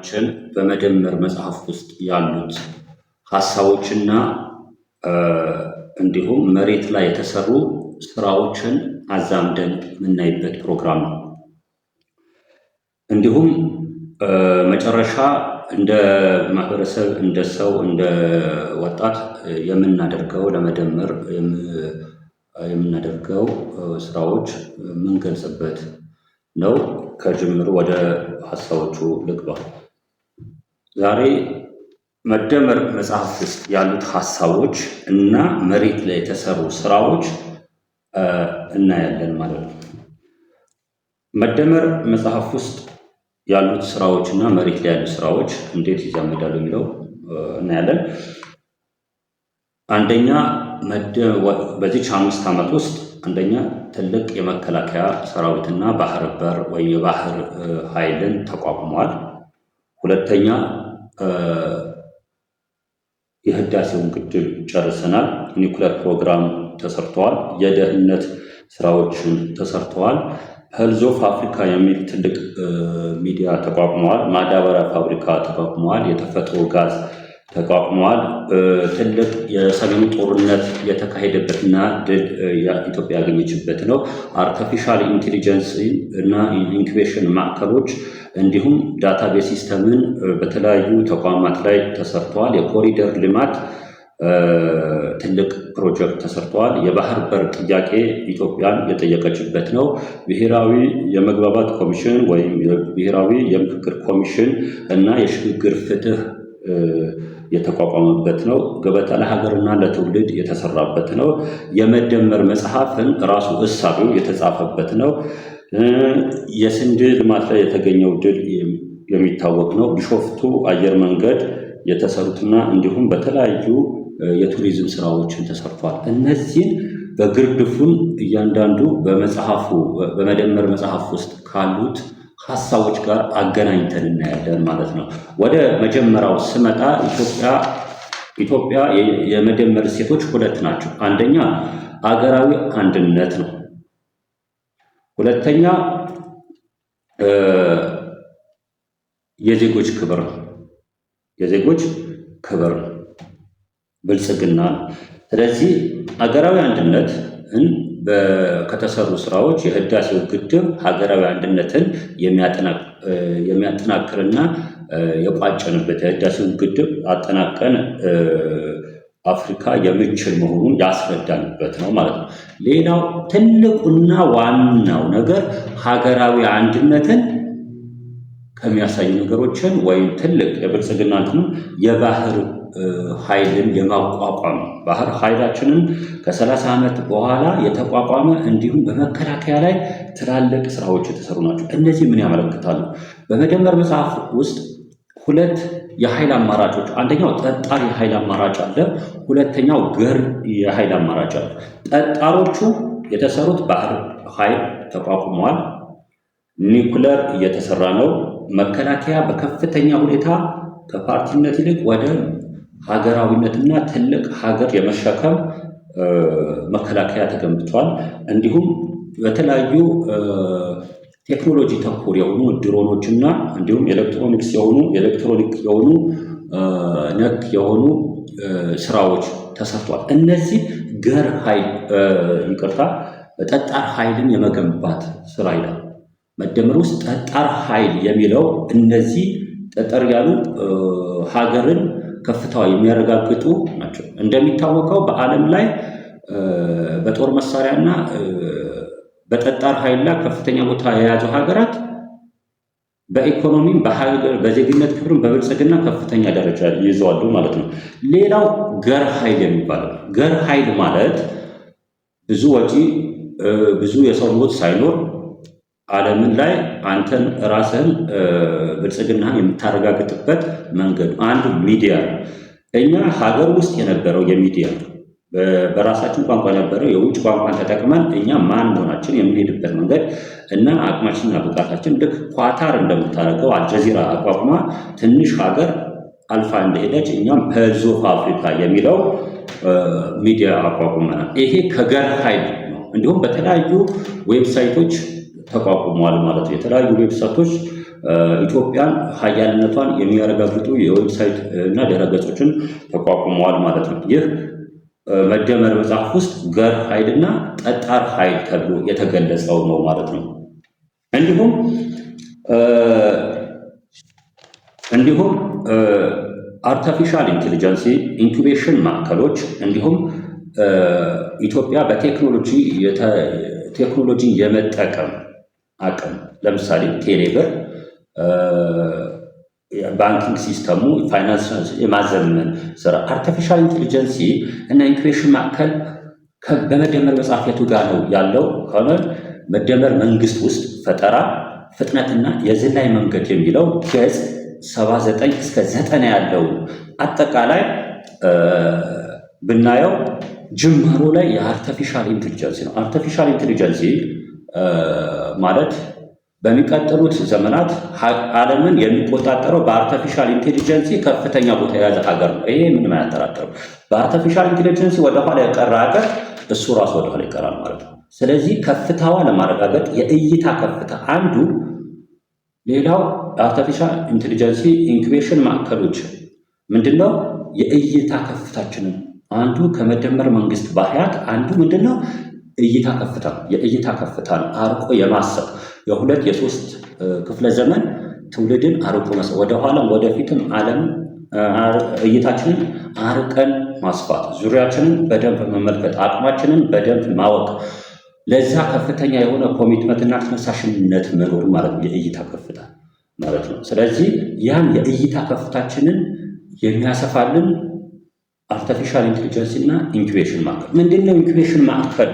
ፕሮግራማችን በመደመር መጽሐፍ ውስጥ ያሉት ሀሳቦችና እንዲሁም መሬት ላይ የተሰሩ ስራዎችን አዛምደን የምናይበት ፕሮግራም ነው። እንዲሁም መጨረሻ እንደ ማህበረሰብ፣ እንደ ሰው፣ እንደ ወጣት የምናደርገው ለመደመር የምናደርገው ስራዎች የምንገልጽበት ነው። ከጅምሩ ወደ ሀሳቦቹ ልግባ። ዛሬ መደመር መጽሐፍ ውስጥ ያሉት ሀሳቦች እና መሬት ላይ የተሰሩ ስራዎች እናያለን ማለት ነው። መደመር መጽሐፍ ውስጥ ያሉት ስራዎች እና መሬት ላይ ያሉ ስራዎች እንዴት ይዛመዳሉ የሚለው እናያለን። አንደኛ፣ በዚች 5 ዓመት ውስጥ አንደኛ ትልቅ የመከላከያ ሰራዊትና ባህር በር ወይ የባህር ኃይልን ተቋቁሟል። ሁለተኛ፣ የህዳሴውን ግድብ ጨርሰናል። ኒውክለር ፕሮግራም ተሰርተዋል። የደህንነት ስራዎችን ተሰርተዋል። Pulse of Africa የሚል ትልቅ ሚዲያ ተቋቁመዋል። ማዳበሪያ ፋብሪካ ተቋቁመዋል። የተፈጥሮ ጋዝ ተቋቁመዋል። ትልቅ የሰሜኑ ጦርነት የተካሄደበትና ድል ኢትዮጵያ ያገኘችበት ነው። Artificial intelligence እና incubation ማዕከሎች እንዲሁም database system ን በተለያዩ ተቋማት ላይ ተሰርተዋል። የኮሪደር ልማት ትልቅ ፕሮጀክት ተሰርተዋል። የባህር በር ጥያቄ ኢትዮጵያን የጠየቀችበት ነው። ብሔራዊ የመግባባት ኮሚሽን ወይም ብሔራዊ የምክክር ኮሚሽን እና የሽግግር ፍትህ የተቋቋመበት ነው። ገበታ ለሀገርና ለትውልድ የተሰራበት ነው። የመደመር መጽሐፍን ራሱ እሳቤው የተጻፈበት ነው። የስንዴ ልማት ላይ የተገኘው ድል የሚታወቅ ነው። ቢሾፍቱ አየር መንገድ የተሰሩትና እንዲሁም በተለያዩ የቱሪዝም ስራዎችን ተሰርቷል። እነዚህን በግርድፉን እያንዳንዱ በመጽሐፉ በመደመር መጽሐፍ ውስጥ ካሉት ሀሳቦች ጋር አገናኝተን እናያለን ማለት ነው። ወደ መጀመሪያው ስመጣ ኢትዮጵያ የመደመር እሴቶች ሁለት ናቸው። አንደኛ አገራዊ አንድነት ነው። ሁለተኛ የዜጎች ክብር ነው። የዜጎች ክብር ነው፣ ብልጽግና ነው። ስለዚህ አገራዊ አንድነትን ከተሰሩ ስራዎች የህዳሴው ግድብ ሀገራዊ አንድነትን የሚያጠናክርና የቋጨንበት፣ የህዳሴውን ግድብ አጠናቀን አፍሪካ የምችል መሆኑን ያስረዳንበት ነው ማለት ነው። ሌላው ትልቁና ዋናው ነገር ሀገራዊ አንድነትን ከሚያሳዩ ነገሮችን ወይም ትልቅ የብልጽግና እንትኑ የባህር ኃይልን የማቋቋም፣ ባህር ኃይላችንን ከ30 ዓመት በኋላ የተቋቋመ እንዲሁም በመከላከያ ላይ ትላልቅ ስራዎች የተሰሩ ናቸው። እነዚህ ምን ያመለክታሉ? በመደመር መጽሐፍ ውስጥ ሁለት የኃይል አማራጮች፣ አንደኛው ጠጣር የኃይል አማራጭ አለ፣ ሁለተኛው ገር የኃይል አማራጭ አለ። ጠጣሮቹ የተሰሩት ባህር ኃይል ተቋቁሟል። ኒውክለር እየተሰራ ነው። መከላከያ በከፍተኛ ሁኔታ ከፓርቲነት ይልቅ ወደ ሀገራዊነትና ትልቅ ሀገር የመሸከም መከላከያ ተገንብቷል። እንዲሁም በተለያዩ ቴክኖሎጂ ተኮር የሆኑ ድሮኖች እና እንዲሁም ኤሌክትሮኒክስ የሆኑ ኤሌክትሮኒክ የሆኑ ነክ የሆኑ ስራዎች ተሰርቷል። እነዚህ ገር ኃይል፣ ይቅርታ፣ ጠጣር ኃይልን የመገንባት ስራ ይላል። መደመር ውስጥ ጠጣር ኃይል የሚለው እነዚህ ጠጠር ያሉ ሀገርን ከፍታዋ የሚያረጋግጡ ናቸው። እንደሚታወቀው በዓለም ላይ በጦር መሳሪያና በጠጣር ኃይል ላይ ከፍተኛ ቦታ የያዙ ሀገራት በኢኮኖሚም በዜግነት ክብርም በብልጽግና ከፍተኛ ደረጃ ይዘዋሉ ማለት ነው። ሌላው ገር ኃይል የሚባለው፣ ገር ኃይል ማለት ብዙ ወጪ፣ ብዙ የሰው ሞት ሳይኖር ዓለምን ላይ አንተን ራስህን ብልጽግናህን የምታረጋግጥበት መንገድ አንዱ ሚዲያ ነው። እኛ ሀገር ውስጥ የነበረው የሚዲያ በራሳችን ቋንቋ የነበረው የውጭ ቋንቋን ተጠቅመን እኛ ማን መሆናችን የምንሄድበት መንገድ እና አቅማችንና ብቃታችን ልክ ኳታር እንደምታደርገው አልጀዚራ አቋቁማ ትንሽ ሀገር አልፋ እንደሄደች እኛም Pulse of Africa የሚለው ሚዲያ አቋቁመናል። ይሄ ከገር ኃይል ነው። እንዲሁም በተለያዩ website ኦች ተቋቁመዋል ማለት ነው። የተለያዩ website ኦች ኢትዮጵያን ሀያልነቷን የሚያረጋግጡ የ website እና ድረገጾችን ተቋቁመዋል ማለት ነው። ይህ መደመር መጽሐፍ ውስጥ ገር ኃይልና ጠጣር ኃይል ተብሎ የተገለጸው ነው ማለት ነው። እንዲሁም artificial intelligence incubation ማዕከሎች፣ እንዲሁም ኢትዮጵያ በቴክኖሎጂ ቴክኖሎጂ የመጠቀም አቅም፣ ለምሳሌ ቴሌብር፣ banking system ኡ፣ ፋይናንስ የማዘመን ስራ፣ artificial intelligence እና incubation ማዕከል በመደመር መጽሐፍ የቱ ጋር ነው ያለው ከሆነ መደመር መንግስት ውስጥ ፈጠራ፣ ፍጥነትና የዝላይ መንገድ የሚለው ገጽ 79 እስከ 90 ያለው አጠቃላይ ብናየው ጅማሮ ላይ የ artificial intelligence ነው። Artificial intelligence ማለት በሚቀጥሉት ዘመናት ዓለምን የሚቆጣጠረው በ artificial intelligence ከፍተኛ ቦታ የያዘ ሀገር ነው። ይሄ ምንም አያጠራጥርም። በ artificial intelligence ወደኋላ የቀረ ሀገር እሱ ራሱ ወደኋላ ይቀራል ማለት ነው። ስለዚህ ከፍታዋ ለማረጋገጥ የእይታ ከፍታ አንዱ፣ ሌላው artificial intelligence incubation ማዕከሎች ምንድነው? የእይታ ከፍታችንን አንዱ ከመደመር መንግስት ባህሪያት አንዱ ምንድነው? እይታ ከፍታ፣ የእይታ ከፍታ ነው። አርቆ የማሰብ፣ የሁለት የሶስት ክፍለ ዘመን ትውልድን አርቆ ወደኋላም ወደፊትም ዓለም እይታችንን አርቀን ማስፋት፣ ዙሪያችንን በደንብ መመልከት፣ አቅማችንን በደንብ ማወቅ፣ ለዛ ከፍተኛ የሆነ commitment ና ተነሳሽነት መኖር ማለት ነው፣ የእይታ ከፍታ ማለት ነው። ስለዚህ ያን የእይታ ከፍታችንን የሚያሰፋልን artificial intelligence እና incubation ማዕከል ምንድን ነው? Incubation ማዕከል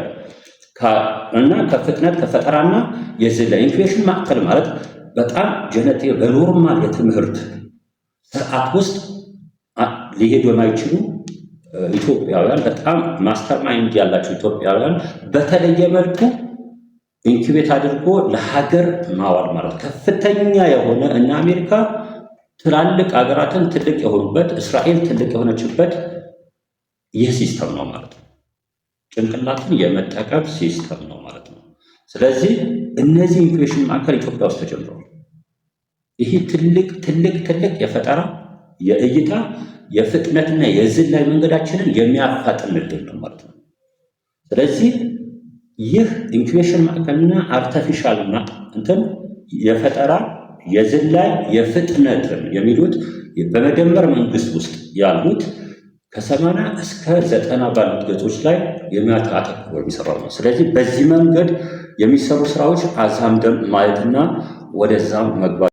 እና ከፍጥነት፣ ከፈጠራና የዝለ incubation ማዕከል ማለት በጣም ጀነት በ normal የትምህርት ስርዓት ውስጥ ሊሄዱ የማይችሉ ኢትዮጵያውያን፣ በጣም mastermind ያላቸው ኢትዮጵያውያን በተለየ መልኩ incubate አድርጎ ለሀገር ማዋል ማለት፣ ከፍተኛ የሆነ እና አሜሪካ ትላልቅ ሀገራትን ትልቅ የሆኑበት፣ እስራኤል ትልቅ የሆነችበት ይህ system ነው ማለት ነው። ጭንቅላትን የመጠቀም system ነው ማለት ነው። ስለዚህ እነዚህ incubation ማዕከል ኢትዮጵያ ውስጥ ተጀምረዋል። ይህ ትልቅ ትልቅ ትልቅ የፈጠራ፣ የእይታ፣ የፍጥነትና የዝላይ መንገዳችንን የሚያፋጥንልን ነው ማለት ነው። ስለዚህ ይህ incubation ማዕከልና artificial እንትን የፈጠራ፣ የዝላይ፣ የፍጥነትን የሚሉት በመደመር መንግስት ውስጥ ያሉት ከ80 እስከ 90 ባሉት ገጾች ላይ የሚያተኩሮ የሚሰራው ነው። ስለዚህ በዚህ መንገድ የሚሰሩ ስራዎች አዛምደን ማየትና ወደዛም መግባት